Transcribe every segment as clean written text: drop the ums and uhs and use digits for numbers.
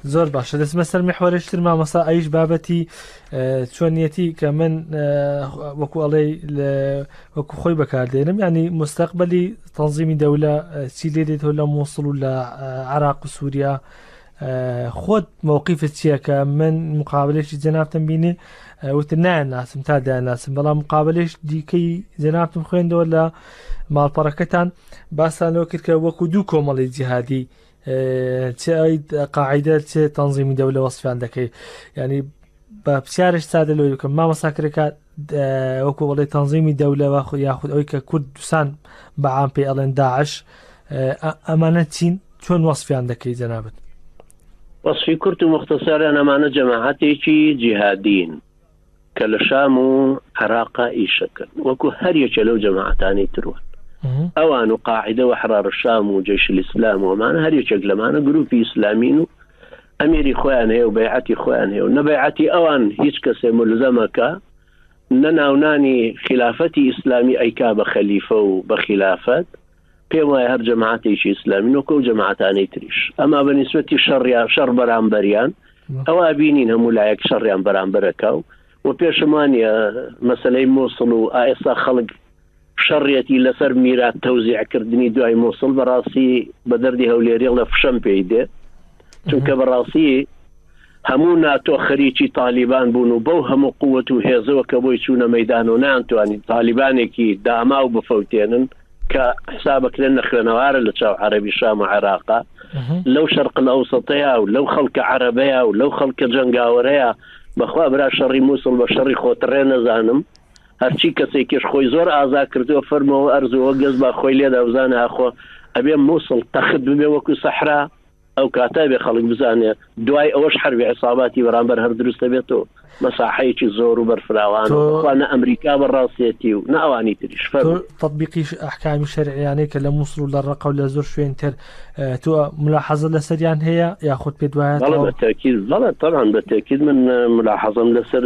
زۆر باشە دەچمە سەر میحوەرێکی تر مامۆستا ئەویش بابەتی چۆنیەتی کە من وەکو ئەڵێ وەکو خۆی بەکاردێنم ینی مستەقبلی تەنزیمی دەولە چی لێ دێتەوە لە مووسڵ و لە عراق و سووریا خۆت مووقیفت چییە کە من مقابلێکی جەنابتم بینی وتر نایان ناسم تا دایان ناسم بەڵام مقابلێش دیکەی جەنابتم خوێندەوە لە ماڵپەڕەکەتان باسان لەوە کرد کە وەکو دوو کۆمەڵی جیهادی چ قاعدە چ تەنزیمی دەولە وەسفیان دەکەی ینی بە پرسیارش سادە لۆی بکەم مامۆستا کرێکار وەکو بڵێ تەنزیمی دەولە یاخود ئەوەی کە کورد دوسان بە عام پێ ئەڵێن داعش ئەمانە چین چۆن وەسفیان دەکەی جەنابەت وەصفی کورت و مختصریان ئەمانە جەماعەتێکی جیهادین کە لە شام و عێراقا ئیشەکەن وەکو هەر یەکێ لەو جەماعەتانەی تروان ئەوان و قاعدە و حرار شام و جەیش الئیسلام و ئەمانە هەر یەکێک لەمانە گروپی ئیسلامین و ئەمیری خۆیان هەیە و بەیعەتی خۆیان هەیە و نە بەیعەتی ئەوان هیچ کەسێ ملزەمەکە نە ناونانی خلافەتی ئیسلامی ئەیکا بە خەلیفە و بە خلافەت پێم وایە هەر جەماعەتێکی ئیسلامی نۆکە و جەماعەتانەی تریش ئەما بە نیسبەتی شەڕیان شەڕ بەرامبەریان ئەوە بینین هەموو لایەک شەڕیان بەرامبەرەکە و و پێشم وانە مەسلەی مووسڵ و ئێستا خەڵک شەڕیەتی لەسەر میرات تەوزیعکردنی دوای مووسڵ بەڕاستی بە دەردی هەولێریڵ لە فشەم پێی دێ چونکە بەڕاستی هەموو ناتۆ خەریکی تالیبان بوون و بەو هەموو قوت و هێزەوە کە بۆی چوونە مەدان و نانتوانی تالیبانێکی داما و بفەوتێنن کە حسابەکرێن نەخوێنەوارە لە چاو عەرەبی شام و عێراقا لەو شەرق ئەوسەتەیە و لەو خەڵکە عەرەبەیە و لەو خەڵکە جەنگاوەرەیە بەخوا برا شەڕی مووسڵ بە شەڕی خۆتڕێ نەزانم هەرچی کەسێکیش خۆی زۆر ئازا کردووە فەرمەوە ئەرزەوە گەز با خۆی لێدا بزانە ئاخۆ ئەبێ مووسڵ تەخت ببێ وەکو سەحرا ئەو کاتە بێ خەڵک بزانێ دوای ئەوەش حەربی عیساباتی بەرامبەر هەر دروست دەبێتەوە مەساحەیەکی زۆر و بەرفراوان بەخوا نە ئەمریکا بە ڕاستێتی و نە ئەوانی تریش فەرموو. تطبیقی ئەحکامی شەرعیانەی کە لە موسڵ و لە ڕەقە و لە زۆر شوێن تر تۆ ملاحەزە لەسەریان هەیە یاخود پێت وایە بەڵێ بە تاکید بەڵێ طبعا بە تاکید من ملاحەزەم لەسەر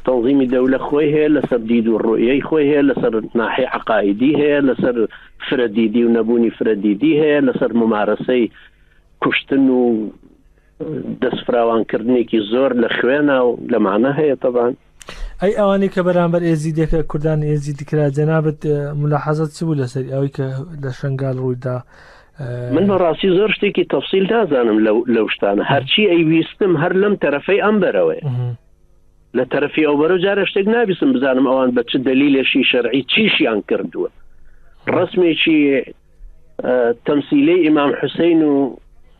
تەنظیمی دەولە خۆی هەیە لەسەر دید و ڕوئیەی خۆی هەیە لەسەر ناحیە عەقائیدی هەیە لەسەر فرە دیدی و نەبوونی فرە دیدی هەیە لەسەر ممارەسەی کوشتن و دەستفراوانکردنێکی زۆر لە خوێنا و لەمانە هەیە تەبان. ئەی ئەوانەی کە بەرامبەر ئێزیدیەکە کوردان ئێزیدی کرا جەنابت ملاحەزەت چ بوو لەسەر ئەوەی کە لە شنگال ڕوویدا؟ من بەڕاستی زۆر شتێکی تەفسیل نازانم لەو شتانە هەرچی ئەیویستم هەر لەم تەرەفەی ئەم بەرەوەیە لە تەرەفی ئەو بەرەو جارە شتێک نابیستم بزانم ئەوان بە چ دەلیلێکی شەرعی چیشیان کردووە ڕسمێکی تەمسیلەی ئیمام حوسین و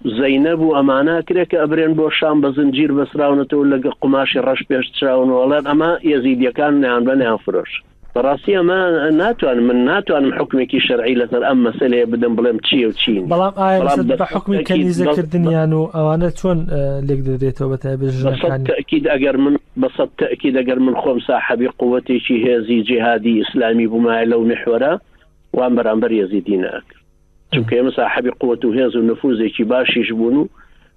زەینەب و ئەمانە کرێ کە ئەبرێن بۆ شام بە زنجیر بەسراونەتەوە لەگە قوماشی ڕەش پێش چراون و ئەڵێن ئەمە یەزیدیەکان نیان بە نیان فرۆش بەڕاستی ئەمە ناتوانم من ناتوانم حکمێکی شەرعی لەسەر ئەم مەسلەیە بدەم بڵێم چییە و چین بەڵام ئایا بە حکمی کەنیزەکردنیان و ئەوانە چۆن لێک دەدرێتەوە بە تایبەت ژنەکان تەکید ئەگەر من بەسەد تەکید ئەگەر من خۆم ساحەبی قوتێکی هێزی جیهادی ئیسلامی بوومایە لەو میحوەرە وام بەرامبەر یەزیدی نەئەکرد چونکە ئێمە ساحەبی قوت و هێز و نفوزێکی باشیش بوون و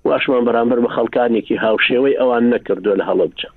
واشمان بەرامبەر بە خەڵکانێکی هاوشێوەی ئەوان نەکردووە لە هەڵەبجە.